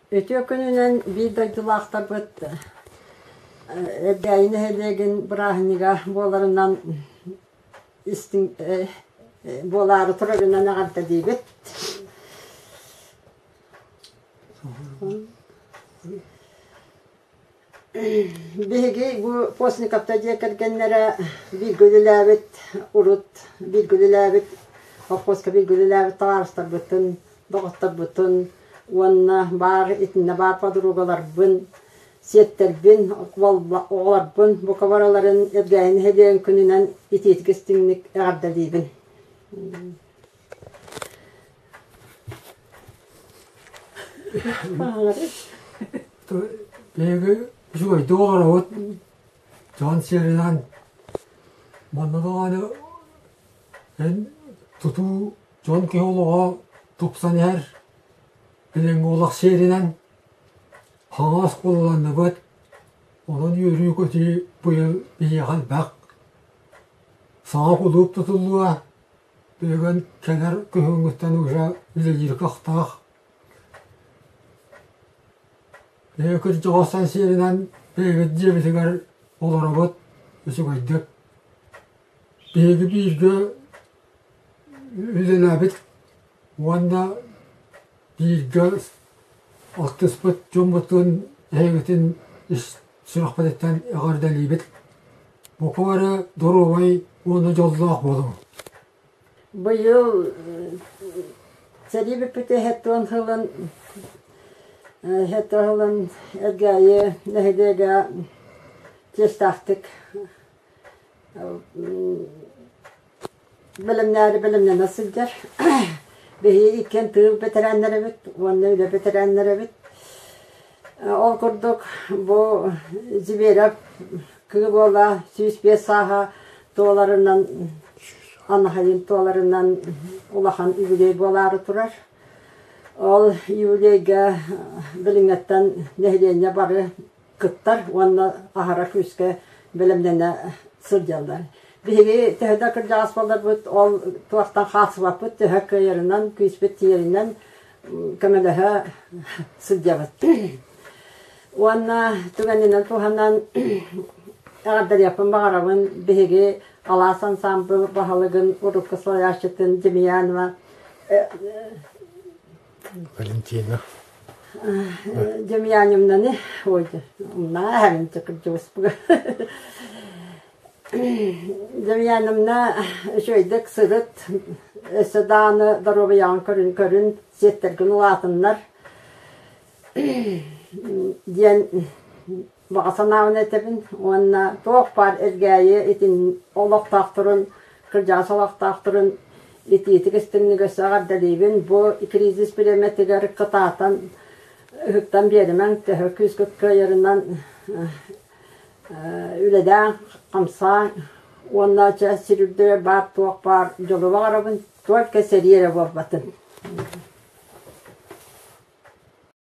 Үтүө күнүнэн биир дойдулаахтарбыт Эрдээйи нэһилиэгин бырааһынньыга буоларынан истиҥ буолаары турарынан эҕэрдэлиибит. Биһиги бу Постниковтар дьиэ кэргэннэрэ бииргэ үлэлээбит, урут бииргэ үлэлээбит, колхозка бииргэ үлэлээбит табаарыстарбытын, доҕотторбутун уонна баар итиннэ баар подругаларбын, сиэттэрбин, оҕолорбун бука барыларын Элгээйи нэһилиэгин күнүнэн итиитик истиҥник эҕэрдэлиибин. Биһиги үчүгэйдик олоробут, дьон сиэринэн манна даҕаны эн тутуу дьон киһи олоҕо тупсан иһэр, билиҥҥи олох сиэринэн хаҥас кулланныбыт, онон үөрүү-көтүү быйыл биһиэхэ элбэх. Саҥа кулууп тутуллуо, Бүгүн кэлэр күһүҥҥүттэн уже үлэлиир кыахтаах. Биһиги кырдьаҕастан сиэринэн бэйэбит дьиэбитигэр олоробут үчүгэйдик. Биһиги бииргэ үлэлээбит уонна бииргэ алтыспыт дьоммутун эһигитин ис сүрэхпититтэн эҕэрдэлиибит. Бука бары доруобай уонна дьоллоох буолуҥ. Быйыл сэрии бүппүтэ 70 сылын 70 сылын Элгээйи нэһилиэгэ чиэстээхтик Бэлэмнээри бэлэмнэнэ сылдьар. Биһиги иккиэн тыыл бэтэрээннэрэбит уонна үлэ бэтэрээннэрэбит. Ол курдук бу Зверев кыыл уола 105 сааһа туоларынан анаһайын туоларынан улахан юбилей буолаары турар. Ол юбилейга билиҥҥэттэн нэһилиэнньэ бары кыттар уонна аһара күүскэ бэлэмнэнэ сылдьаллар. Биһиги төһө да кырдьаҕас буолларбыт, ол туохтан хаалсыбаппыт, төһө кыайарынан, күүспүт тиийэринэн көмөлөһө сылдьабыт. Уонна түгэнинэн туһанан эҕэрдэлиэхпин баҕарабын биһиги Алаас ансаамбыл баһылыгын урукку салайааччытын Демьянова Валентина. Демьяновнаны, ой, умнаа, кырдьыбыспыга. Демьяновна үчүгэйдик сырыт, өссө даҕаны доруобуйаҕын көрүн-көрүн, сиэттэргин улаатыннар диэн баҕа санаабын этэбин уонна туох баар Элгээйи итин олохтоохторун, кырдьаҕас олохтоохторун итиитик истиҥник өссө эҕэрдэлиибин. Бу кризис бириэмэтигэр кытаатан ыһыктан биэримэҥ, төһө күүскүт кыайарынан үлэлээҥ, хамсааҥ уонна чэ сир үрдүгэр баар туох баар дьолу баҕарабын, только сэрии эрэ буолбатын.